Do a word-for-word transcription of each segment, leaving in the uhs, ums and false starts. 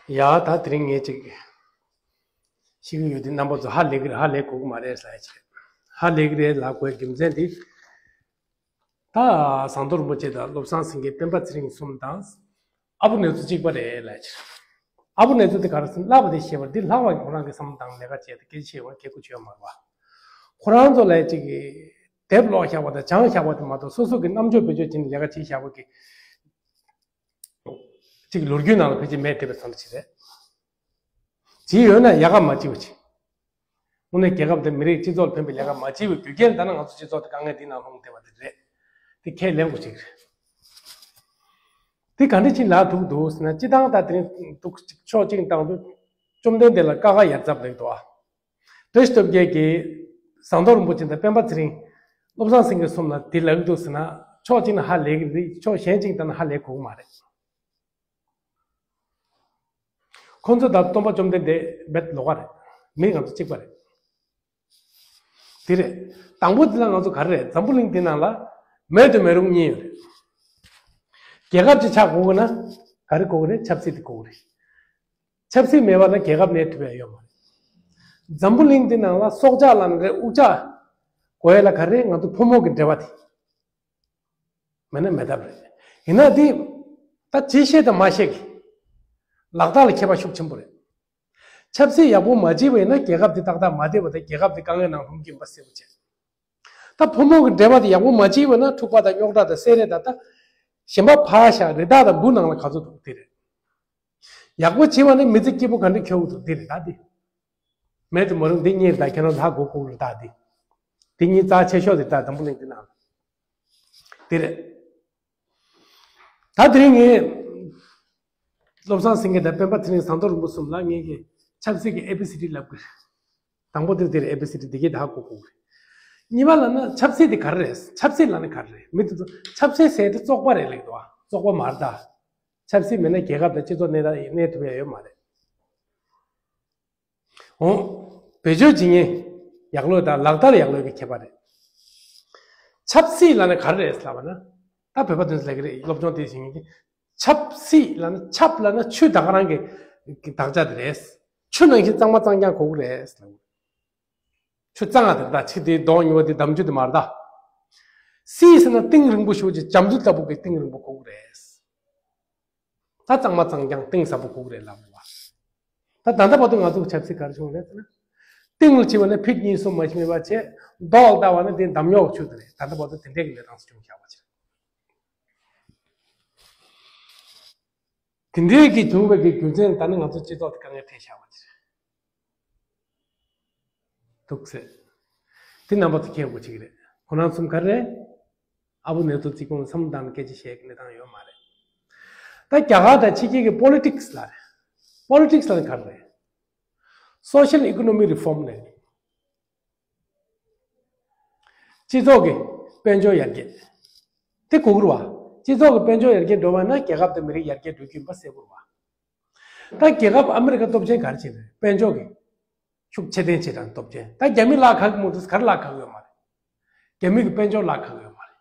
ཡ་ད་དེ་རིང་ངས་ཅིག་ཤེས་ཀྱི་ཡོད་དེ། རྣམ་པ་ཚོ་ཧ་ལས་ཀྱི་རེད། ཧ་ལས་དགོས་ཀྱི་མ་རེད་ཟེར་ཡ་ཅིག་རེད། ཧ་ལས་ཀྱི་རེད་ལབ་དགོས་རྒྱུ་མཚན་དེ། ད་ཟམ་གདོང་རིན་པོ་ཆེ་དང་བློ་བཟང་སེང་གེ། སྤེན་པ་ཚེ་རིང་གསུམ་དང་ཨ་བུ་ནེ་ཙོ་གཅིག་པ་རེད་ལབ་ཡ་ཅིག་རེད། ཨ་བུ་ནེ་ཙོ་དེ་ག་རེ་ཟེར་ན། བསླབ་པ་དེ་ཤེས་པ་རེད། འདི་ལྷག་པ་ཁོ་རང་གི་བསམ་བློ་བཏང་ལས་ཀ་བྱས་ཏེ་སྐད་ཆ་བཤད་པ་ཁེ་ཁུ་ཆོད་མ་རེད་པ། ཁོ་རང་ཚོ་ལ་ཅིག་གི་དེབ་ཀློག་བཞག་པ་དང་སྦྱངས་བཞག་པ་དེ་མ་གཏོགས། སོ་སོ་གི་རྣམ་དཔྱོད་བེད་སྤྱོད་བྱས་ནས་ལས་ཀ་བྱས་བཞག་པ་གི་ཅིག་ལོ་རྒྱུས་ནང་ལ་ཕལ་ཆེར་མེད་བསྡད་པའི་བཟོ་འདྲ་ཅིག་རེད། བྱས་ཡོད་ན་ཡག་ག་མ་བྱས་པ་ཅིག་དངོས་གནས་རྒྱལ་ཁབ་དང་མི་རིགས་སྤྱི་ཚོགས་ལ་ཕན་པའི་ལས་ཀ་མ་བྱས་པའི་རྒྱུ་རྐྱེན་ལ་ད་ནི་ང་ཚོ་སྤྱི་ཚོགས་དེ་དཀའ་ངལ་འདི་ནང་ལྷུང་བསྡད་པ་དེ་རེད། དེ་ཁས་ལེན་དགོས་ཅིག་རེད། དེ་ག་འདྲ་ཅིག་ལབ་ཐུབ་འདུག་ཟེར་ན། སྤྱིར་བཏང་ད་དེ་རིང་འདུག་ཅིག་ཕྱོགས་གཅིག་བཏང་དུས་བཅོམ་ལྡན་འདས་ལ་ཀ་ཁ་ཡར་འཛབ་ལེགས་འདུག་ཨ། བཀྲ་ཤིས་སྟོབས་རྒྱལ་གྱིས་ཟམ་གདོང་རིན་པོ་ཆེ་དང་སྤེན་པ་ཚེ་རིང་། བློ་བཟང་སེང་གེ་གསུམ་ལ་དེ་ལབ་ཀྱི་འདུག་ཟེར་ན། ཕྱོགས་གཅིག་ནས་ཧ་ལས་ཀྱི་རེད། ཕྱོགས་གཞན་གཅིག་ལྟ་ན་ཧ་ལས་དགོས་ཀྱི་མ་རེད། ཁོང་ཚོ་དང་སྟོན་པ་བཅོམ་ལྡན་འདས་རྦད་ལོགས་ཀ་རེད། མི་ང་ཚོ་གཅིག་པ་རེད། དེ་རེད། དང་པོ་དེ་ལ་ང་ཚོ་ག་རེ་རེད། འཛམ་བུ་གླིང་འདི་ནང་ལ་མེད་དུ་མི་རུང་གཉིས་ཡོད་རེད། རྒྱལ་ཁབ་ཅིག་ཆགས་དགོས་ཀྱི་ན་ག་རེ་དགོས་ཀྱི་རེད། ཆབ་སྲིད་དེ་དགོས་ཀྱི་རེད། ཆབ་སྲིད་མེད་པ་ན་རྒྱལ་ཁབ་གནས་ཐུབ་ཡ་ཡོད་མ་རེད། འཛམ་བུ་གླིང་འདི་ནང་ལ་སྲོག་ཆགས་ལབ་ན་རེད། དབུགས་ཆགས་དགོས་ཡ་ལ་ག་རེ་རེད། ང་ཚོ་ཕོ་མོ་གི་འབྲེལ་བ་དེ། མེད་ན་མེད་ཐབས་རེད། ཡིན་ན་འདི་ད་ཅི་བཤད་དང་མ་བཤད་ཀྱི་ལག་རྟགས་ལ་ཁྱད་པར་ཤུགས་ཆེན་པོ་རེད། ཆབ་སྲིད་ཡག་པོ་མ་བྱས་པ་ཡིན་ན་རྒྱལ་ཁབ་འདི་ཏག་ཏག་མ་བསྡད་པ་དང་། རྒྱལ་ཁབ་འདི་དཀའ་ངལ་ནང་ལྷུང་གི་ཡིན་པ་གསལ་པོ་བྱས། ད་ཕོ་མོ་གི་འབྲེལ་བ་དེ་ཡག་པོ་མ་བྱས་པ་ན་འཁྲུག་པ་དང་རྙོག་དྲ་དང་སེ་རེ་དང་། ད་གཞན་པ་ཕར་བཞག་རི་དྭགས་དང་འབུ་ནང་ལ་ག་ཚོད་འདུག་དེ་རེད། ཡག་པོ་བྱས་པ་ནི་མི་ཚེ་སྐྱིད་པོ་ག་འདྲ་འཁྱོལ་གྱི་འདུག་དེ་རེད། ད་དེ་མེད་དུ་མ་རུང་འདི་གཉིས་རེད། ད་ཁྱེད་རང་ཧ་གོ་གོ་རེད། ད་དེ་དེ་གཉིས་རྩ་ཆེ་ཤོས་རེད། ད་འཛམ་བུ་གླིང་འདི་ནང་དེ་རེད། ད་དེ་རིང་ངས་བློ་བཟང་སེང་གེ་དང་སྤེན་པ་ཚེ་རིང་། ཟམ་གདོང་རིན་པོ་གསུམ་ལ་ངས་ཀྱི་ཆབ་སྲིད་ཀྱི་ཨེ་བི་སི་ཌི་ལབ་དགོས། དང་པོ་དེ་དེར་ཨེ་བི་སི་ཌི་འདི་གས་ད་ཧ་གོ་དགོས་རེད། གཉིས་པ་ལབ་ན་ཆབ་སྲིད་དེ་ག་རེ་རེད། ཆབ་སྲིད་ལབ་ན་ག་རེ་རེད། མི་དེ་ཚོ་ཆབ་སྲིད་ཟེར་དེ་བཙོག་པ་རེད་ལབ་འདུག་ཨ། བཙོག་པ་མ་རེད་ད། ཆབ་སྲིད་མེད་ན་རྒྱལ་ཁབ་དང་སྤྱི་ཚོགས་གནས་ད་གནས་ཐུབ་ཡ་ཡོད་མ་རེད། འོ། བེད་སྤྱོད་བྱེད་མཁན་ཡག་ལོས་དང་ལག་བསྟར་ཡག་ལོས་ཀྱི་ཁྱད་པར་རེད། ཆབ་སྲིད་ལབ་ན་ག་རེ་རེད་ལབ་པ་ན། ད་བོད་པ་དོན་ལས་ཀྱི་རེད། སློབ་སྦྱོང་དེ་བྱེད་མཁན་གྱི། ཆབ་སྲིད་ལབ་ན། ཆབ་ལབ་ན་ཆུ་ད་ག་རང་གི་དག་ཆ་དེ་རེད། ཆུ་ནང་བཞིན་གཙང་མ་གཙང་རྐྱང་དགོས་ཀྱི་རེད་ལབ། ཆུ་གཙང་ང་དེ་ད་ཆུ་དེ་གདོང་ཉེ་བ་དེ་འདམ་ཆུ་དེ་མ་རེད་ད། སྲིད་ཟེར་ན་གཏིང་རིང་པོ་ཞེ་པོ་ཅིག་འཇམ་རྩུབ་ལྟ་བུ་གི་གཏིང་རིང་པོ་དགོས་ཀྱི་རེད། ད་གཙང་མ་གཙང་རྐྱང་གཏིང་ཟབ་པོ་དགོས་ཀྱི་རེད་ལབ་རེད་བ། ད་ད་ལྟ་བར་དུ་ང་ཚོ་གི་ཆབ་སྲིད་ག་རེ་བྱུང་རེད་ཟེར་ན། གཏིང་ལ་ཕྱིན་པ་ན་ཕིཊ་གཉིས་གསུམ་མ་ཕྱིན་པ་བྱས། མདོག་ལ་ལྟ་བ་ན་དེ་འདམ་རྙོག་ཆུ་དེ་རེད། ད་ལྟ་བར་དུ་དེ་འདྲའི་གི་གནས་སྟངས་སུ་བྱུང་བཞག་པ་ཅིག་དེ་འདྲའི་གི་བྱུང་བའི་གི་རྒྱུ་མཚན་ད་ནི་ང་ཚོ་སྤྱི་ཚོགས་དེ་དཀའ་ངལ་འཕྲད་བཞག་པ་ཅིག་རེད། འདུག་ཟེར། དེ་རྣམ་པ་ཚོ་མཁྱེན་དགོས་ཅིག་རེད། ཁོ་རང་གསུམ་ག་རེ་རེད། ཨ་བུ་ནེ་ཙོ་གཅིག་པོ་བསམ་བློ་བཏང་ནས་སྐད་ཆ་བཤད་ཀྱི་གནས་སྟངས་ཡོད་མ་རེད། ད་རྒྱ་གར་དང་ཕྱི་རྒྱལ་གྱི་པོ་ལི་ཊིག་སི་ལ་རེད། པོ་ལི་ཊིག་སི་ལ་ནི་ག་རེ་རེད། སོ་ཤལ་ཨི་ཀོ་ནོ་མི་རི་ཕོམ་རེད། སྤྱི་ཚོགས་ཀྱི་དཔལ་འབྱོར་ཡར་རྒྱས་དེ་དགོས་ཀྱི་རེད་བ། སྤྱི་ཚོགས་ཀྱི་དཔལ་འབྱོར་ཡར་རྒྱས་འགྲོ་བ་ན་རྒྱལ་ཁབ་དང་མི་རིགས་ཡར་རྒྱས་འགྲོ་རྒྱུ་ཡིན་པ་གསལ་པོ་རེད་བ། ད་རྒྱལ་ཁབ་ཨ་མི་རི་ཀ་སྟོབས་ཆེན་ག་རེ་བྱས་རེད། དཔལ་འབྱོར་གྱི་ཤུགས་ཆེ་ལྡན་བྱས་དང་སྟོབས་ཆེན། ད་རྒྱ་མི་ལ་ཁག་གི་མོ་དུས་ག་རེ་ལ་ཁག་ཡོད་མ་རེད། རྒྱ་མི་གི་དཔལ་འབྱོར་ལ་ཁག་ཡོད་མ་རེད།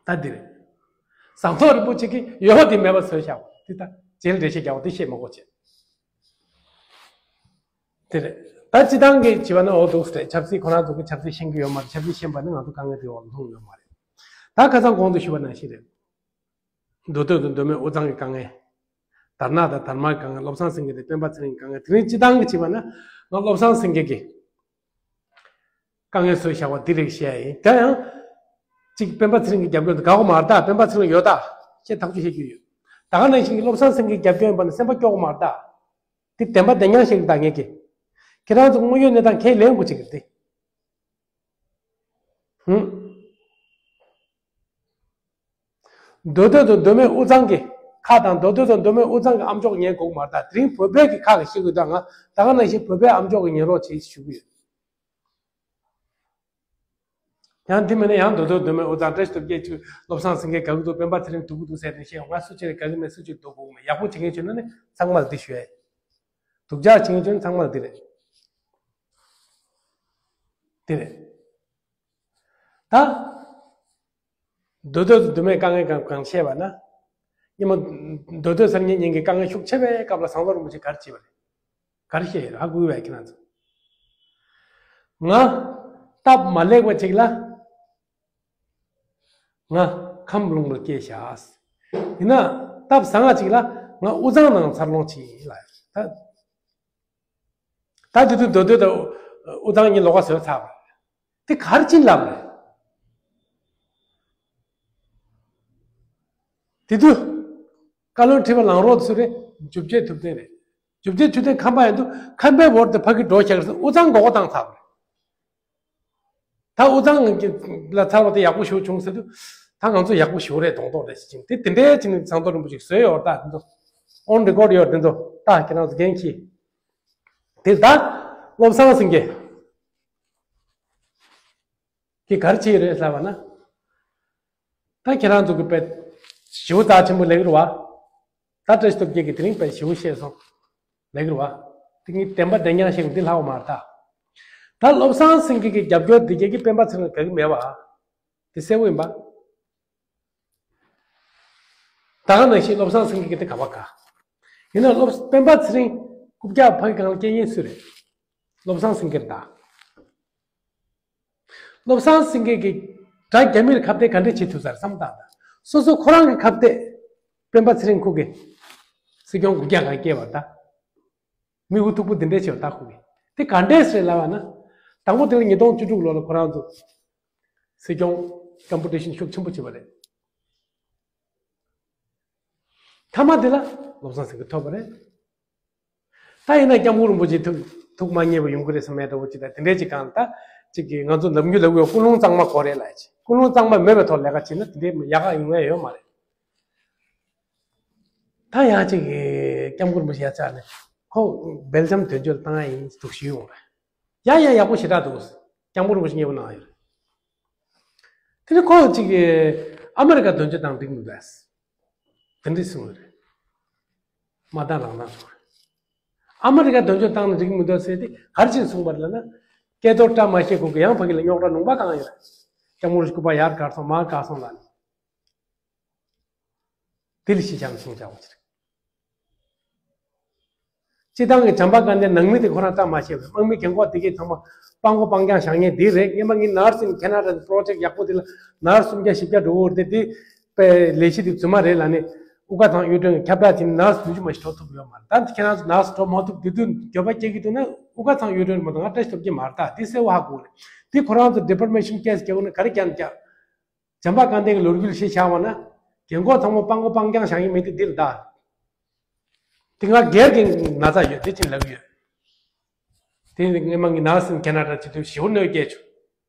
ད་འདི་རེད། ཟམ་གདོང་རིན་པོ་ཆེ་གིས་ཡོད་དེ་མེད་པ་བཟོས་བཞག་པ་དེ། ད་རྗེས་ལ་འགྲེལ་བཤད་རྒྱག་པ་དེ་བཤད་མ་དགོས་བྱས། དེ་རེད། ད་སྤྱི་བཏང་གི་བྱས་པ་ན་འོ་འདུག་ཟེར། ཆབ་སྲིད་ཁོ་རང་ཚོ་གི་ཆབ་སྲིད་ཤེས་ཀྱི་ཡོད་མ་རེད། ཆབ་སྲིད་ཤེས་པ་ནི་ང་ཚོ་དཀའ་ངལ་དེ་འོག་ལ་ལྷུང་ཡོད་མ་རེད། ད་ཁ་སང་གོང་དུ་ཞུས་པ་ནང་བཞིན་རེད། མདོ་སྟོད་དང་མདོ་སྨད་དབུས་གཙང་གི་དཀའ་ངལ། དར་ནག་དང་དར་དམར་གྱི་དཀའ་ངལ། བློ་བཟང་སེང་གེ་དང་སྤེན་པ་ཚེ་རིང་གི་དཀའ་ངལ། དེ་རིང་སྤྱི་བཏང་གི་བྱས་པ་ན་ང་བློ་བཟང་སེང་གེ་གི་དཀའ་ངལ་བཟོས་བཞག་པ་འདི་རིགས་བཤད་ཡ་ཡིན། དེ་ཡང་གཅིག་སྤེན་པ་ཚེ་རིང་གི་རྒྱབ་སྐྱོར་དེ་དགའ་པོ་མ་རེད་ད། སྤེན་པ་ཚེ་རིང་ཡོད་ད། ཁྱེད་ཐག་གཅོད་བྱེད་རྒྱུ་ཡོད། ད་ག་ནང་བཞིན་གྱི་བློ་བཟང་སེང་གེའི་རྒྱབ་སྐྱོར་ཡིན་པ་ན་སེམས་པ་སྐྱོ་པོ་མ་རེད་ད། དེ་བདེན་པ་བདེན་རྐྱང་བཤད་ཀྱི་ད་ངས་ཀྱི། ཁྱེད་རང་ཚོ་དངོས་ཡོད་གནས་སྟངས་ཁས་ལེན་དགོས་བྱེད་ཀྱི་རེད་དེ། ཧུམ། མདོ་སྟོད་དང་མདོ་སྨད་དབུས་གཙང་གི་ཁག་དང་། མདོ་སྟོད་དང་མདོ་སྨད་དབུས་གཙང་གི་ཨམ་ཅོག་ཉན་དགོས་མ་རེད་ད། དེ་རིང་བོད་པའི་གི་ཁག་གི་ཤེས་དགོས་ད། ང་ད་ག་ནང་བཞིན་བོད་པའི་ཨམ་ཅོག་གི་ཉན་རོགས་བྱེད་ཞུ་གི་ཡོད། ཡང་འདི་མིན་ན་ཡང་མདོ་སྟོད་མདོ་སྨད་དབུས་གཙང་བཀྲ་ཤིས་སྟོབས་རྒྱལ་ཅིག་བློ་བཟང་སེང་གེ་དགའ་གི་འདུག་སྤེན་པ་ཚེ་རིང་སྡུག་གི་འདུག་ཟེར་ནས་བཤད། ང་སུ་གཅིག་ལ་དགའ་གི་མེད། སུ་གཅིག་སྡུག་གི་མེད། ཡག་པོ་བྱེད་མཁན་བྱུང་ན་ནི་ཚང་མ་ལ་འདི་ཞུ་ཡ་ཡིན། སྡུག་ཅག་བྱེད་མཁན་བྱུང་ན་ཚང་མ་ལ་འདི་རེད། འདི་རེད། ད། མདོ་སྟོད་དང་མདོ་སྨད་དཀའ་ངལ་གང་གང་བཤད་པ་ན། ཉི་མ་སྡོད་སྡོད་སར་ཉིན་ཉིན་གྱི་དཀའ་ངལ་ཤུགས་ཆེ་བའི་སྐབས་ལ་ཟམ་གདོང་རིན་པོ་ཆེ་ག་རེ་བྱས་པ་རེད། ག་རེ་བཤད་ཡོད་རེད། ཧ་གོ་གི་བས་ཁྱེད་རང་ཚོ། ང་སྟབས་མ་ལེགས་པ་ཅིག་ལ། ང་ཁམས་ལུང་པར་སྐྱེས་བཞག་ཡིན་ན་སྟབས་བཟང་ང་ཅིག་ལ་ང་དབུས་གཙང་ནང་འཚར་ལོངས་བྱས་ཡིན་ལ། ད་ད་དེ་དུས་མདོ་སྟོད་དང་དབུས་གཙང་གཉིས་ལོགས་ཀ་བཟོས་ཚར་བ་རེད། དེ་ག་རེ་ཕྱིན་ལབ་རེད། དེ་དུས་བཀའ་བློན་ཁྲི་པ་ལངས་རོགས་ཚུར་རེད། འཇུ་བྱེད་ཐུབ་བསྟན་རེད། འཇུ་བྱེད་ཐུབ་བསྟན་ཁམས་པ་ཡིན་དུས་ཁམས་པའི་འོག་ཏུ་ཕ་གི་འགྲོ་བཞག་རེད། དབུས་གཙང་མགོ་སྐོར་བཏང་ཚར་བ་རེད། ད་དབུས་གཙང་ལ་ཚར་བ་དེ་ཡག་པོ་ཞེ་པོ་བྱུང་ཟེར་དུས། ད་ང་ཚོ་ཡག་པོ་ཞེ་པོ་རེད་མདོག་མདོག་རེད་ཟེར་གྱིན་དེ་དེ་འདྲའི་ཕྱིན་ནས་ཟམ་གདོང་རིན་པོ་ཆེས་བཟོས་ཡོད་རེད། ད་འདི་ཚོ་on record ཡོད་རེད། འདི་ཚོ་ད་ཁྱེད་རང་ཚོ་འགན་འཁྱེར། དེ་ད་བློ་བཟང་སེང་གེ་གིས་ག་རེ་བྱས་རེད་ལབ་པ་ན། ད་ཁྱེད་རང་ཚོ་གི་དཔེ་ཞེ་པོ་རྩ་ཆེན་པོ་ལེགས་རེད་བ། ད་བཀྲ་ཤིས་སྟོབས་རྒྱལ་གྱིས་དེ་རིང་དཔེ་ཞེ་པོ་བཤད་སོང་། ལེགས་རེད་བ། དེ་ངས་བདེན་པ་བདེན་རྐྱང་བཤད་གི་འདི་ལྷག་པ་མ་རེད་ད། ད་བློ་བཟང་སེང་གེ་གི་རྒྱབ་སྐྱོར་འདི་རྒྱལ་གྱི་སྤེན་པ་ཚེ་རིང་ལ་དགའ་གི་མེད་བ། དེ་གསལ་པོ་ཡིན་པ། ད་ག་ནང་བཞིན་བློ་བཟང་སེང་གེ་གི་དེ་ག་བ་ག་ཡིན་ན་བློ་སྤེན་པ་ཚེ་རིང་རྐུབ་བཀྱག་ཕ་གི་སྒང་ལ་སྐྱེལ་མཁན་སུ་རེད། བློ་བཟང་སེང་གེ་རེད་ད། བློ་བཟང་སེང་གེ་གིས་དགྲ་རྒྱ་མིར་ཁ་གཏད་ག་འདྲས་བྱེད་ཐུབ་ས་རེད་བསམ་བཏང་ད། སོ་སོ་ཁོ་རང་གི་ཁ་གཏད་སྤེན་པ་ཚེ་རིང་ཁུག་གི་སྲིད་སྐྱོང་རྐུབ་བཀྱག་སྒང་སྐྱེལ་བ་ད། མི་འུ་ཐུག་པོ་འདི་འདྲས་བྱེད་པ་ད་ཁུག་གི་དེ་ག་འདྲས་རེད་ལབ་པ་ན། དང་པོ་དེ་ལ་ཉིས་སྟོང་བཅུ་དྲུག་ལོ་ལ་ཁོ་རང་ཚོ་སྲིད་སྐྱོང་ཀམ་པི་ཊི་ཤན་ཤུགས་ཆེན་པོ་བྱས་པ་རེད། མཐའ་མ་དེ་ལ་བློ་བཟང་སེང་གེ་ཐོབ་པ་རེད། ད་ཡིན་ན་སྐྱབས་མགོན་རིན་པོ་ཆེ་ཐུགས་ཐུགས་མ་མཉེས་པ་ཡོང་གི་རེད་བསམ་ཡས་འདྲ་བོ་ཅིག་དང་དེ་འདྲས་ཅིག་གང་ལ་ད་ཅིག་གིས་ང་ཚོ་ནམ་རྒྱུན་ལབ་ཀྱི་ཡོད། ཀུན་སློང་གཙང་མ་དགོས་རེད་ལབ་ཅིག་ཀུན་སློང་གཙང་མ་མེད་པའི་ཐོག་ལས་ཀ་བྱེད་ན་དེ་འདྲས་ཡག་ག་ཡོང་ཡས་ཡོད་མ་རེད། ད་ཡང་ཅིག་གིས་སྐྱབས་མགོན་རིན་པོ་ཆེ་ཡར་བཅར་ནས་ཁོ་སྦེལ་ཇམ་དོན་གཅོད་བཏང་ཡ་ཡིན་འདུག་ཞུས་ཡོང་རེད། ཡ་ཡ་ཡག་པོ་ཞེ་དྲག་འདུག་སྐྱབས་མགོན་རིན་པོ་ཆེ་མཉེས་པོ་གནང་ཡོད་རེད། དེ་ནི་ཁོ་གཅིག་གིས་ཨ་མེ་རི་ཀ་དོན་གཅོད་བཏང་འགྲིག་མི་འདུག་ཟེར། དེ་འདྲས་གསུངས་ཡོད་རེད། མ་བཏང་རང་བཏང་སོང་རེད། ཨ་མེ་རི་ཀ་དོན་གཅོད་བཏང་ན་འགྲིག་མི་འདུག་ཟེར་ཏེ་ག་རེ་བྱས་གསུངས་པ་རེད་ལབ་ན། སྐལ་རྡོར་བཀྲ་མ་ཤིས་ཁོ་གིས་ཡང་ཕ་གི་ལ་རྙོག་དྲ་ལུང་པ་བཀང་ཡོད་རེད། སྐྱབས་མགོན་རིན་པོ་ཆེ་སྐུ་པར་ཡར་བཀར་སོང་མར་བཀར་སོང་ལབ་ནས། དེ་ལ་གཞི་བཞག་ནས་གསུངས་བཞག་པ་ཅིག་རེད། སྤྱི་བཏང་གི་བྱམས་པ་དཀའ་ལས་ནང་མི་དེ་ཁོ་རང་ལྟ་མ་ཤེས་པས་དམག་མི་རྒན་གོག་དེ་གས་ཚང་མ་སྤྲང་པོ་སྤྲང་རྐྱང་བཞག་མཁན་དེ་རེད། སྔོན་མ་ངའི་Nurse in Canada project ཡག་པོ་དེ་ལ་Nurse སུམ་བརྒྱ་བཞི་བརྒྱ་འགྲོ་གི་རེད་དེ། དེ་དཔེ་ལས་གཞི་དེ་རྫུན་མ་རེད་ལབ་ནས་དབུ་དཀར་ཚང་གཡུ་སྒྲོན་གྱིས་ཁྱབ་བསྒྲགས་བྱས་ནས་Nurse བདུན་ཅུ་མ་ཞིག་འགྲོ་ཐུབ་ཡོད་མ་རེད། ད་ཁྱེད་རང་ཚོ་Nurse འགྲོ་མ་ཐུབ་དེ་དུས་འགྱོད་པ་སྐྱེ་གི་འདུག་ན་དབུ་དཀར་ཚང་གཡུ་སྒྲོན་མ་གཏོགས་ང་བཀྲ་ཤིས་སྟོབས་རྒྱལ་མ་རེད། ད་དེ་གསལ་པོ་ཧ་གོ་རེད། དེ་ཁོ་རང་ཚོ་Department ཤིན་ཀེས་རྒྱག་དགོས་ན་ག་རེ་རྒྱག་ན་རྒྱག་བྱམས་པ་དཀའ་ལས་ཀྱི་ལོ་རྒྱུས་ལ་གཞི་བཞག་པ་ན། རྒན་གོག་ཚང་མ་སྤྲང་པོ་སྤྲང་རྐྱང་བཞག་མཁན་མི་དེ་འདི་ལ་ད། དེ་ང་སྒེར་གྱི་ན་ཚ་ཡོད་དེ་ཅི་ལབ་ཡོད། དེ་ནི་སྔོན་མ་ངའི་Nurse in Canada བྱེད་དུས་ཞེ་པོ་གནོད་སྐྱེལ་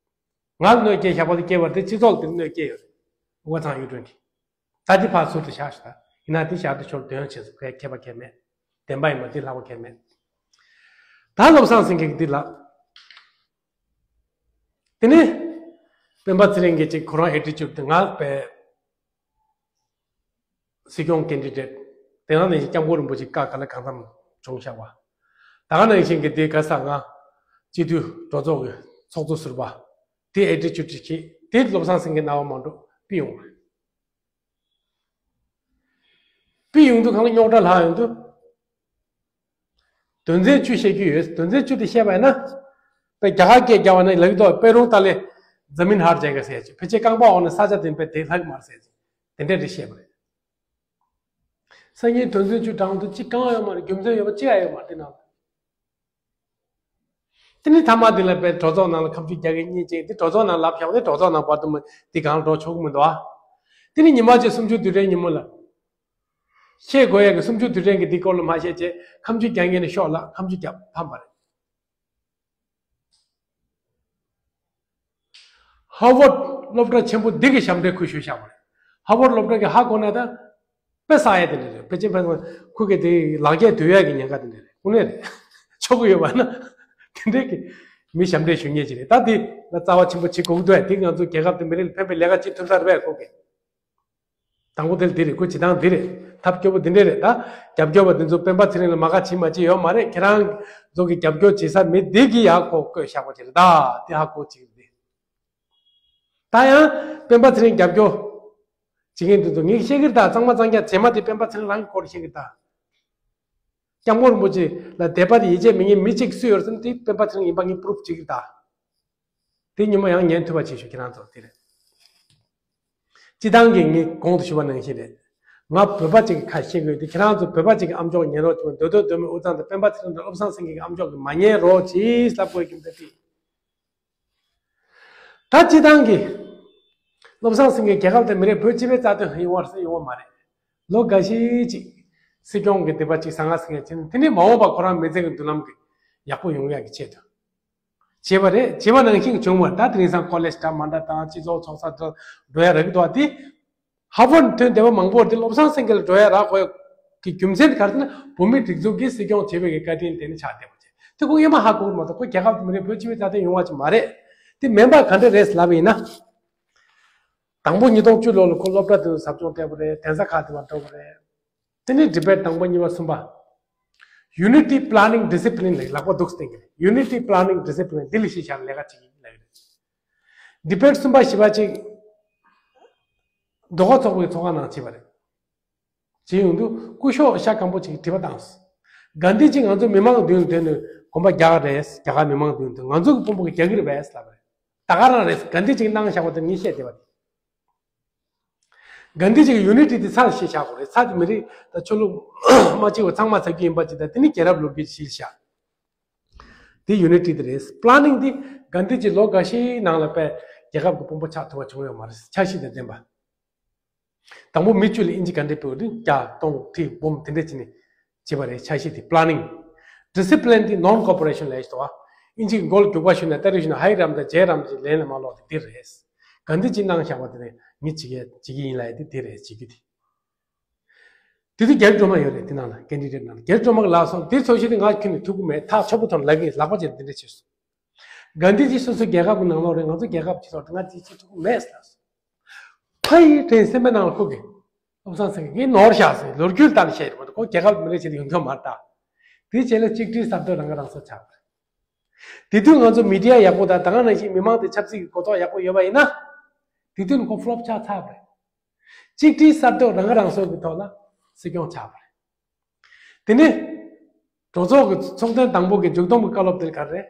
བྱུང་། ང་ལ་གནོད་སྐྱེལ་བཞག་པ་དེ་སྐྱེལ་བ་དེ་སྤྱི་ཚོགས་ལ་དེ་གནོད་སྐྱེལ་ཡོད་རེད། དབུ་དཀར་ཚང་གཡུ་སྒྲོན་གྱིས། ད་དེ་ཕར་ཟུར་དུ་བཞག་ཞུ་ད། ཡིན་ན་དེ་བཞག་དུས་ཆོག་དོན་བྱེད་སུ་ཁའི་ཁྱད་པར་གལ་མེད། བདེན་པ་ཡིན་པ་དེ་ལྷག་པ་གལ་མེད། ད་བློ་བཟང་སེང་གེ་གིས་འདི་ལ། དེ་ནས་སྤེན་པ་ཚེ་རིང་གིས་ཅིག་ཁོ་རང་attitude དེ་ང་དཔེ་སྲིད་སྐྱོང་candidate དེ་ནང་ནས་སྐྱབས་མགོན་རིན་པོ་ཆེ་བཀའ་ག་ལ་གང་འཚམ་བྱུང་བཞག་པ། ད་ག་ནང་བཞིན་གྱི་དེ་ག་ས་ང་སྤྱི་འཐུས་གྲོས་ཚོགས་ཀྱི་ཚོགས་གཙོ་ཟུར་པ་དེ་attitude ཅིག་གིས་དེ་བློ་བཟང་སེང་གེ་རྣ་བ་མ་འགྲོ་པི་ཡོང་བ་རེད། པི་ཡོང་དུས་གང་ལ་རྙོག་དྲ་ལྷག་ཡོང་དུས། དོན་ཚན་བཅུ་བཤད་རྒྱུ་ཡོད། དོན་ཚན་བཅུ་དེ་བཤད་པ་ཡིན་ན། དཔེ་རྒྱ་གར་སྐད་རྒྱག་པ་ན་ལབ་ཀྱི་འདུག་དཔེ་རུང་ཏཱ་ལེ་ཛ་མིན་ཧར་ཇའེ་ག་ཟེར་ཡ་ཅིག་ཕལ་ཆེར་རྐང་པ་འོག་ནས་ས་ཆ་དེ་དཔེ་དེ་ལྷག་གི་མ་རེད་ཟེར་ཡ་ཅིག་དེ་འདྲ་རེ་བཤད་པ་རེད། སང་ཉིན་དོན་ཚན་བཅུ་དྲང་དུ་གཅིག་གང་ཡོད་མ་རེད། རྒྱུ་མཚན་ཡོད་པ་གཅིག་ཡང་ཡོད་མ་རེད་དེ་ནང་། དེ་ནི་ཐ་མ་དེ་ལ་དཔེ་གྲོས་ཚོགས་ནང་ལ་ཁ་མཆུ་རྒྱག་མཁན་གཉིས་ཅིག་དེ་གྲོས་ཚོགས་ནང་ལབ་བཞག་པ་དེ་གྲོས་ཚོགས་ནང་བར་དུ་མ་དེ་གང་འགྲོ་ཆོག་གི་མི་འདུག་ཨ། དེ་ནི་ཉི་མ་གཅིག་གསུམ་བཅུ་དུས་དྲན་ཉིན་མོ་ལ། བཤད་དགོས་ཡ་གི་གསུམ་བཅུ་དུས་དྲན་གྱི་འདི་སྐོར་ལ་མ་བཤད་ཅེས་ཁ་མཆུ་རྒྱག་མཁན་ནི་ཤོག་ལ་ཁ་མཆུ་རྒྱག་ཕམ་པ་རེད། ཧ་ཝར་སློབ་གྲྭ་ཆེན་པོ་འདི་གི་ཞབས་འདྲེན་ཁོས་ཞུས་བཞག་པ་རེད། ཧ་ཝར་སློབ་གྲྭ་གི་ཧ་གོ་ན་ད་དཔེ་བསགས་ཡ་དེ་འདྲ་རེད། ཕལ་ཆེར་ཕལ་ཆེར་ཁོ་གི་དེ་ལག་འཁྱེར་སྡུད་ཡ་གི་ཉེན་ཁ་དེ་འདྲ་རེད། དངོས་གནས་རེད། ཆོག་གི་ཡོད་པ་ན་དེ་འདྲའི་གི་མི་ཞབས་འདྲེན་ཞུ་མཁན་ཅིག་རེད། ད་དེ་ལ་རྩ་བ་ཆེན་པོ་བྱེད་དགོས་ཀྱི་འདུག་དེ་ང་ཚོ་རྒྱལ་ཁབ་དེ་མི་རིགས་ལ་ཕན་པའི་ལས་ཀ་བྱེད་ཐུབ་ས་རེད་པས་ཁོ་གི། དང་པོ་དེ་འདི་རེད། ཁོ་བྱེད་སྟངས་འདི་རེད། ཐབས་སྐྱོ་པོ་འདི་འདྲ་རེད། ད་རྒྱབ་སྐྱོར་བ་འདི་ཚོ་སྤེན་པ་ཚེ་རིང་ལ་མ་དགའ་བྱེད་མ་བྱེད་ཡོད་མ་རེད། ཁྱེད་རང་ཚོ་གི་རྒྱབ་སྐྱོར་བྱེད་ས་མི་འདི་གི་ཡག་ཁོ་བསྐོས་བཞག་པ་ཅིག་རེད། ད་དེ་ཧ་གོ་ཅིག་རེད། ད་ཡང་སྤེན་པ་ཚེ་རིང་རྒྱབ་སྐྱོར་ བྱེད་མཁན་དེ་ཚོ་ངས་བཤད་ཀྱི་རེད་ད། གཙང་མ་གཙང་རྐྱང་རྗེས་མ་དེ་སྤེན་པ་ཚེ་རིང་རང་གི་སྐོར་བཤད་ཀྱི་རེད་ད། སྐྱབས་མགོན་རིན་པོ་ཆེ་ལ་དད་པ་དང་ཡིད་ཆེས་མེད་མཁན་མི་གཅིག་སུ་ཡོད་ཟེར་ན་དེ་སྤེན་པ་ཚེ་རིང་ཡིན་པ་ངས་པུ་རུབ་བྱེད་ཀྱི་རེད་ད། དེ་ཉིན་མོ་ཡང་ཉན་ཐུབ་པ་བྱེད་ཤོག་ཁྱེད་རང་ཚོ་དེ་རེད། སྤྱི་བཏང་གི་ངས་གོང་དུ་ཞུས་པ་ནང་བཞིན་རེད། ང་བོད་པ་གཅིག་གི་ཁ་བཤད་དགོས་དེ། ཁྱེད་རང་ཚོ་བོད་པ་གཅིག་གི་ཨམ་ཅོག་ཉན་རོགས་བྱེད། མདོ་སྟོད་མདོ་སྨད་དབུས་གཙང་དང་སྤེན་པ་ཚེ་རིང་དང་བློ་བཟང་སེང་གེ་གི་ཨམ་ཅོག་གི་མ་ཉན་རོགས་གྱིས་ལབ་དགོས་ཀྱི་འདུག་དེ། ད་སྤྱི་བཏང་གི་བློ་བཟང་སེང་གེ་རྒྱལ་ཁབ་དང་མི་རིགས་བོད་སྤྱི་པའི་རྩ་དོན་ཡོང་བ་རེད་ཡོང་བ་མ་རེད། ལོ་འགའ་ཤས་ཅིག་སྲིད་སྐྱོང་གི་སྡིག་པ་ཅིག་ཟང་ངེ་ཟིང་ངེ་བྱས་ནས། དེ་ནས་མ་འོངས་པ་ཁོ་རང་མི་ཚེ་གི་མདུན་ལམ་གི་ཡག་པོ་ཡོང་ཡག་གི་ཆེད་དུ་བྱས་པ་རེད། བྱས་པ་ནང་བཞིན་བྱུང་བ་རེད། ད་དེ་རིང་སང་ཀོ་ལེ་ཇི་འདྲ་མ་འདྲ་དང་སྤྱི་ཚོགས་ཚོགས་ས་འདྲ་འགྲོ་ཡ་རག་གི་འདུག་བ། དེ་ཧ་ཧྥོན་ཐོན་བསྡད་པ་མང་པོ་དེ་བློ་བཟང་སེང་གེ་ལ་འགྲོ་ཡ་རག་དགོས་ཀྱི་རྒྱུ་མཚན་དེ་ག་རེ་ཟེར་ན། བོད་མིའི་སྒྲིག་འཛུགས་ཀྱིས་སྲིད་སྐྱོང་བྱས་པའི་གི་བཀའ་དྲིན་དེ་ནི་ཆགས་བསྡད་པ་བྱས། དེ་ཁོ་སྔོན་མ་ཧ་གོ་གི་མ་གཏོགས་ཁོ་རྒྱལ་ཁབ་དང་མི་རིགས་བོད་སྤྱི་པའི་རྩ་དོན་ཡོང་བ་ཅིག་མ་རེད། དེ་མིན་པ་ག་འདྲ་རེད་ལབ་པ་ཡིན་ན། དང་པོ་ཉིས་སྟོང་བཅུ་ལོ་ལ་ཁོ་སློབ་གྲྭ་དེ་ཚོ་ཟབ་སྦྱོང་སྤྲད་པ་རེད། གདན་ས་ཁག་དེ་བར་འགྲོ་བ་རེད། དེ་ནས་ཌི་བེཊ་དང་པོ་གཉིས་པ་གསུམ་པ། Unity Planning Discipline ལབ་ལག་པ་འདུག་སྟེང་གི་Unity Planning Discipline འདི་ལ་གཞི་བཞག་ལས་ཀ་བྱེད་ཀྱི་ལབ་ཀྱི་རེད། ཌི་བེཊ་གསུམ་པ་བཞི་པ་གཅིག་ཟློས་གར་ཚོགས་པའི་ཚོགས་ཁང་ནང་བྱས་པ་རེད། བྱས་ཡོང་དུས་སྐུ་ཞབས་ཤ་སྐམ་པོ་ཅིག་དྲི་བ་བཏང་སོང་། གྷན་དྷི་ཇི་ང་ཚོ་མི་མང་མདུན་ལ་སྡོད་ནས་དགོངས་པ་རྒྱག་རེད། རྒྱ་གར་མི་མང་མདུན་དུ་ང་ཚོ་གི་དཔོན་པོ་གིས་རྒྱག་གི་རེད་པས་ལབ་པ་རེད། ད་ག་རང་རེད། གྷན་དྷི་ཇི་གིས་གནང་བཞག་པ་དེ་ངས་བཤད་བསྡད་པ་རེད། གྷན་དྷི་ཇི་གིས་ཡུ་ནི་ཊི་དེ་ཚར་བཞག་དགོས་རེད། ཚར་དེ་མི་རིགས་དང་ཆོས་ལུགས་མ་གཅིག་པ་ཚང་མ་ཚར་རྒྱུ་ཡིན་པ་ཅིག་དང་། དེ་ནི་རྒྱལ་རབས་ལོ་རྒྱུས་ཤིག་བཞག་དེ་ཡུ་ནི་ཊི་དེ་རེད། པི་ལ་ནིང་དེ་གྷན་དྷི་ཇི་ལོ་འགའ་ཤས་ནང་ལ་དཔེ་རྒྱལ་ཁབ་ཀྱི་དཔོན་པོ་ཆགས་ཐུབ་པ་བྱུང་ཡོད་མ་རེད། འཆར་གཞི་དང་ལྡན་པ། དང་པོ་མི་བཅུ་ལ་དབྱིན་ཇི་ག་འདྲས་ཕུལ་དུས་བརྒྱ་སྟོང་ཁྲི་འབུམ་དེ་འདྲས་བྱས་ནས་བྱས་པ་རེད། འཆར་གཞི་དེ་པི་ལ་ནིང་། ཌི་སི་པི་ལིན་དེ་ནོན་ཀོ་པོ་རེ་ཤན་ལབ་ཡས་ཞིག་འདུག་བ། དབྱིན་ཇི་གི་མགོ་ལ་རྒྱུག་པ་གཞུས་ནས་སྟ་རེ་གཞུས་ནས་ཧའི་རམ་དང་ཇེ་རམ་གྱི་ལན་ལ་མ་ལོག་དེ་འདི་རེད། གྷན་དྷི་ཇི་གནང་བཞག་པ་དེ་རེད། ངས་བྱེད་ཀྱི་བྱེད་ཀྱི་ཡིན་ལབ་ཡས་དེ་འདི་རེད། བྱེད་རྒྱུ་དེ། དེ་དུས་རྒྱ་རི་སྒྲོལ་མ་ཡོད་རེད། དེ་ནང་ལ་ཀེན་ཌི་ཌེ་ཊི་ནང་ལ་རྒྱ་རི་སྒྲོལ་མ་གིས་ལབ་སོང་། དེ་ཚོ་ཞིག་དེ་ང་ཁྱོན་ནས་ཐུག་གི་མེད། ཐག་ཆོད་པོ་ཐོག་ལབ་ཀྱི་ཡིན་ལབ་པ་བྱས་དེ་འདྲས་བྱས་སོང་། གྷན་དྷི་ཇི་སོ་སོའི་རྒྱལ་ཁབ་ཀྱི་ནང་ལོགས་རེད། ང་ཚོ་རྒྱལ་ཁབ་ཕྱི་ལོགས་རེད། ང་དེ་བྱེད་ཐུབ་ཀྱི་མེད་ལབ་སོང་། ཕ་ཡི་དྲན་སེམས་པའི་ནང་ལ་ཁུག་གི། བློ་བཟང་སེང་གེ་ངས་ནོར་བཞག་ཟེར། ལོ་རྒྱུས་ལྟར་བཤད་ཡོད་མ་གཏོགས་ཁོ་རྒྱལ་ཁབ་མི་རིགས་ཆེད་དུ་ཡོང་ཐུབ་མ་རེད་ད། དེ་རྗེས་ལ་གཅིག་སྒྲིལ་གསར་གཏོད་རང་ཁ་རང་གསོ་ཆགས་པ་རེད། དེ་དུས་ང་ཚོ་མི་ཌི་ཡ་ཡག་པོ་དང་ད་ག་ནང་བཞིན་མི་མང་དེ་ཆབ་སྲིད་ཀྱི་གོ་རྟོགས་ཡག་པོ་ཡོད་པ་ཡིན་ན། དེ་དུས་ནི་ཁོ་ཕི་ལོབ་ཆགས་ཚར་བ་རེད། གཅིག་སྒྲིལ་གསར་གཏོད་རང་ཁ་རང་གསོ་གི་ཐོག་ལ་སྲིད་སྐྱོང་ཆགས་པ་རེད། དེ་ནས་གྲོས་ཚོགས་ཀྱི་ཚོགས་ཐེངས་དང་པོ་གི་མཇུག་བསྡོམས་ཀྱི་བཀའ་སློབ་དེ་ག་རེ་རེད།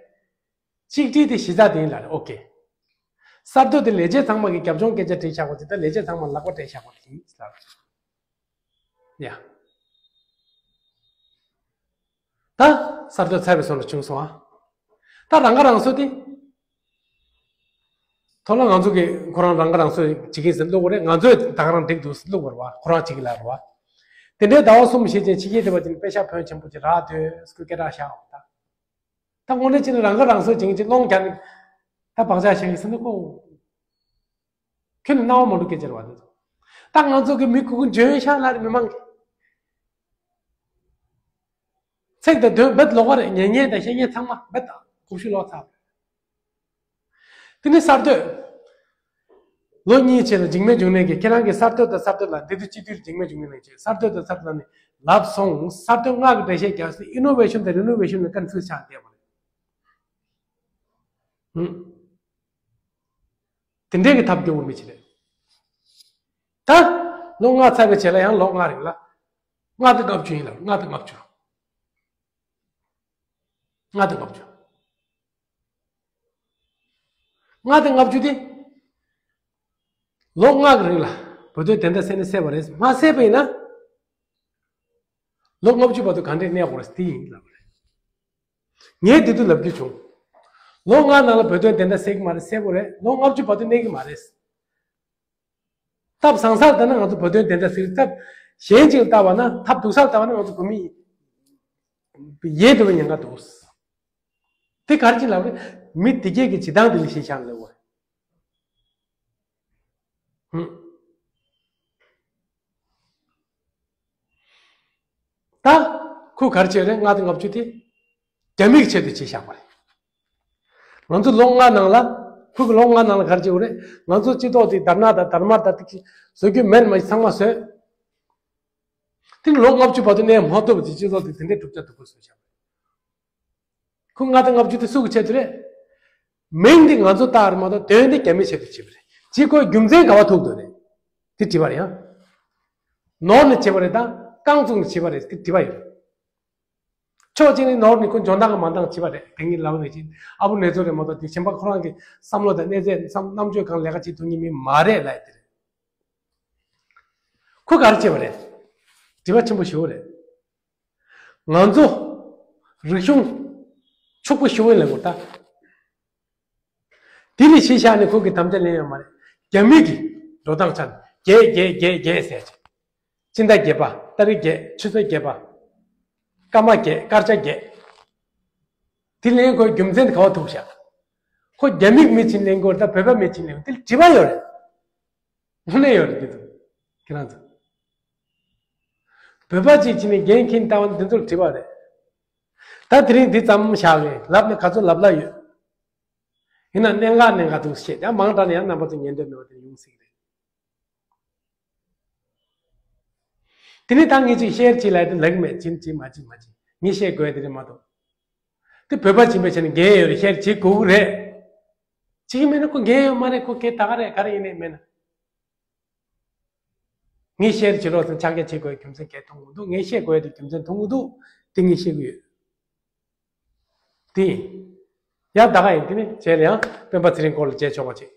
གཅིག་སྒྲིལ་དེ་གཞི་རྩ་དེ་ཡིན་ལབ་རེད། ཨོ་ཀེ། གསར་གཏོད་དེ་ལས་བྱེད་ཚང་མ་གི་རྒྱབ་ལྗོངས་སྐད་ཆ་དྲིས་བཞག་པ་དེ་དང་ལས་བྱེད་ཚང་མ་ལག་པ་སྤྲད་བཞག་པ་དེ་ཡིན་ལབ་རེད། ཡ། ད་གསར་གཏོད་ཚར་བའི་བཟོ་འདྲ་བྱུང་སོང་ཨ། ད་རང་ཁ་རང་གསོ་དེ། ཐོག་ལ་ང་ཚོ་གིས་ཁོ་རང་རང་ཁ་རང་གསོ་བྱེད་ཀྱིན་ཟེར་བླུག་པ་རེད། ང་ཚོས་ད་ག་རང་འགྲིག་འདུག་ཟེར་བླུག་པ་རེད་བ། ཁོ་རང་བྱེད་ཀྱི་ལབ་རེད་བ། དེ་འདྲའི་ཟླ་བ་གསུམ་བཞི་ཅན་ཕྱི་རྒྱལ་དེ་བ་ཅིན་པེ་ཤག་ཕོན་ཆེན་པོ་ཅིག་རག་འདུག་སྐུ་སྐད་གྲགས་བཞག་འོང་ད། ད་དངོས་གནས་བྱས་ན་རང་ཁ་རང་གསོ་བྱེད་ཀྱིན་ཅིག་སློང་རྒྱག་ནས། ད་བག་ཆགས་བཞག་གི་ཟེར་ན་ཁོ། ཁྱོད་ནི་སྣང་བ་མ་འགྲོ་སྐད་ཆ་རེད་བ་འདི་ཚོ། ད་ང་ཚོ་གི་མི་ཁུག་ཁུག་འཇོན་ཤག་ལ་རེ་མི་མང་གི། ཚིག་དང་དོན་རྦད་ལོག་པ་རེད། ཉན་མཁན་དང་བཤད་མཁན་ཚང་མ་རྦད་དགོངས་ཞུ་ལོག་ཚར། དེ་ནི་གསར་གཏོད། ལོ་གཉིས་རྗེས་ལ་འཇིགས་མེད་འབྱུང་གནས་ཀྱིས་ཁྱེད་རང་གིས་གསར་གཏོད་དང་གསར་གཏོད་ལ་འདི་དུས་སྤྱི་འཐུས་འཇིགས་མེད་འབྱུང་གནས་ལགས་ཀྱིས་གསར་གཏོད་དང་གསར་གཏོད་ལ་ནི་ལབ་སོང་། གསར་གཏོད་སྔགས་ཀྱི་འགྲེལ་བཤད་རྒྱག་སའི་ཨི་ནོ་ཝེ་ཤན་དང་རི་ནོ་ཝེ་ཤན་ལ་ཀན་ཕིའུ་སི་ཆགས་བསྡད་པ་རེད། དེ་འདྲའི་གི་ཐབས་སྐྱོ་བོ་མི་ཅི་རེད། ད་ལོ་ལྔ་ཚར་བའི་རྗེས་ལ་ཡང་ལོ་ལྔ་རིང་ལ་ལྔ་དང་ལྔ་བཅུ་ཡིན་ལ། ལྔ་དང་ལྔ་བཅུ། ལྔ་དང་ལྔ་བཅུ། ལྔ་དང་ལྔ་བཅུ་དེ་ལོ་ལྔ་གི་རིང་ལ་བོད་དོན་བདེན་མཐའ་གསལ་ནས་གསལ་བ་རེད། མ་གསལ་བ་ཡིན་ན་ལོ་ལྔ་བཅུ་བར་དུ་ག་འདྲས་གནས་དགོས་རེད། དེ་ཡིན་ལབ་པ་རེད། ངས་དེ་དུས་ལབ་རྒྱུ་བྱུང་། ལོ་ལྔ་ནང་ལ་བོད་དོན་བདེན་མཐའ་གསལ་གྱི་མ་རེད། གསལ་པོ་རེད། ལོ་ལྔ་བཅུ་བར་དུ་གནས་ཀྱི་མ་རེད། ཐབས་བཟང་སར་ལྟ་ན་ང་ཚོ་བོད་དོན་བདེན་མཐའ་གསལ། ཐབས་གཞན་ཅིག་ལ་ལྟ་བ་ན། ཐབས་སྡུག་སར་ལྟ་བ་ན་ང་ཚོ་བོད་མི་ཡལ་འགྲོ་བའི་ཉེན་ཁ་འདུག། དེ་ག་རེ་ཅིག་ལབ་རེད། མི་དེ་གས་ཀྱི་བྱེད་སྟངས་དེ་ལ་གཞི་བཞག་ལབ་པ་རེད། ད་ཁོས་ག་རེ་བྱས་རེད། ལྔ་དང་ལྔ་བཅུ་དེ་རྒྱ་མིའི་ཆེད་དུ་བྱས་བཞག་པ་རེད། ང་ཚོ་ལོ་ལྔ་ནང་ལ། ཁོས་ལོ་ལྔ་ནང་ལ་ག་རེ་བྱས་ཡོད་རེད། ང་ཚོ་སྤྱི་ཚོགས་དེ་དར་ནག་དང་དར་དམར་དང་དེ་བཟོ་རྒྱུ་མེད་མ་ཚང་མ་བཟོས། དེ་ནི་ལོ་ལྔ་བཅུ་བར་དུ་གནས་མ་ཐུབ་པ་དེ་སྤྱི་ཚོགས་དེ་དེ་འདྲའི་གྲུབ་ཆ་སྡུག་པོ་བཟོས་བཞག་པ་རེད། ཁོས་ལྔ་དང་ལྔ་བཅུ་དེ་སུ་གི་ཆེད་དུ་རེད། མིང་དེ་ང་ཚོ་བཏགས་རེད་མ་གཏོགས་དོན་དེ་རྒྱ་མིའི་ཆེད་དུ་བྱས་པ་རེད། གཅིག་ཁོས་རྒྱུ་མཚན་ག་བ་ཐུག་འདུག་རེད། དེ་དྲི་བ་རེད་ཡ། ནོར་ནས་བྱས་པ་རེད་དང་རྐང་བཙུགས་ནས་བྱས་པ་རེད། དེ་དྲི་བ་ཡོད། ཕྱོགས་གཅིག་ནས་ནོར་ནས་ཁོ་འཇོན་ཐང་གི་མ་འདང་བྱས་པ་རེད། དེ་ངས་ལབ་ནས་ཅི་ཨ་བུ་ནེ་ཙོ་རེད་མ་གཏོགས། དེ་གཞན་པ་ཁོ་རང་གི་བསམ་བློ་དང་གནས་ཚད་བསམ་རྣམ་དཔྱོད་གང་ལས་ཀ་བྱེད་ཐུབ་མཁན་མི་མ་རེད་ལབ་ཡ་དེ་རེད། ཁོ་ག་རེ་བྱས་པ་རེད། དྲི་བ་ཆེན་པོ་ཞེ་པོ་རེད། ང་ཚོ་རིག་གཞུང་ཕྱུག་པོ་ཞེ་པོ་ལེན་དགོས་ད། དེ་ལས་གཞི་བཞག་ནས་ཁོ་གི་དམ་བཅའ་ལེན་ཡོད་མ་རེད། རྒྱ་མི་གི་འགྲོ་སྟངས་ཆ་ནས་བརྒྱད་བརྒྱད་བརྒྱད་བརྒྱད་ཟེར་ཅིག་སྤྱི་ཟླ་བརྒྱད་པ། ཏ་རིག་བརྒྱད། ཆུ་ཚོད་བརྒྱད་པ། སྐར་མ་བརྒྱད། སྐར་ཆ་བརྒྱད། དེ་ལེན་དགོས་རྒྱུ་མཚན་དེ་ག་པར་ཐུག་བཞག་ཁོ་རྒྱ་མིའི་མི་ཕྱིན་ལེན་དགོས་རེད་ད། བོད་པ་མི་ཕྱིན་ལེན་དགོས། དེ་ལ་དྲི་བ་ཡོད་རེད། དངོས་གནས་ཡོད་རེད། འདི་ཚོ་ཁྱེད་རང་ཚོ་བོད་པ་ཅིག་ཕྱིན་ནས་འགན་འཁྱེར་ལྟ་བ་འདི་ཚོར་དྲི་བ་རེད། ད་དེ་རིང་འདི་ཙམ་བཞག་གི་ལབ་ནས་ག་ཚོད་ལབ་ལ་ཡོད། ཡིན་ན་གནད་འགག་གནད་འགག་འདུག་བཤད་ཡང་མང་དྲགས་ནས་ཡང་རྣམ་པ་ཚོ་ཉན་འདོད་མེད་པ་དེ་ཡོང་སྲིད་ཀྱི་རེད། དེ་ནས་ད་ངས་ཅིག་ཤེར་བྱེད་ལབ་དེ་ལེགས་མེད་ཕྱིན་ཅི་མ་ཕྱིན་མ་ཕྱིན་ངས་བཤད་དགོས་དེ་རེད་མ་གཏོགས། དེ་བོད་པ་ཕྱིན་པའི་ཆ་ནས་འགན་ཡོད་རེད། ཤེར་བྱེད་དགོས་ཀྱི་རེད། བྱེད་ཀྱི་མེད་ན་ཁོ་འགན་ཡོད་མ་རེད། ཁོ་སྐད་ད་ག་རེད་ག་རེ་ཡིན་ནའི་མེད་ན། ངས་ཤེར་བྱེད་རོགས་ཟེར་ཕྱག་རྒྱ་བྱེད་དགོས་རྒྱུ་མཚན་གས་མཐོང་གི་འདུག་ངས་བཤད་དགོས་དེ་རྒྱུ་མཚན་མཐོང་གི་འདུག་དེ་ངས་བཤད་གི་ཡོད། དེ་ཡིན། ཡང་ད་ག་ཡིན། དེ་ནི་བྱས་ལ་ཡང་སྤེན་པ་ཚེ་རིང་སྐོར་ལ་བྱས་ཆོག་པ་བྱེད།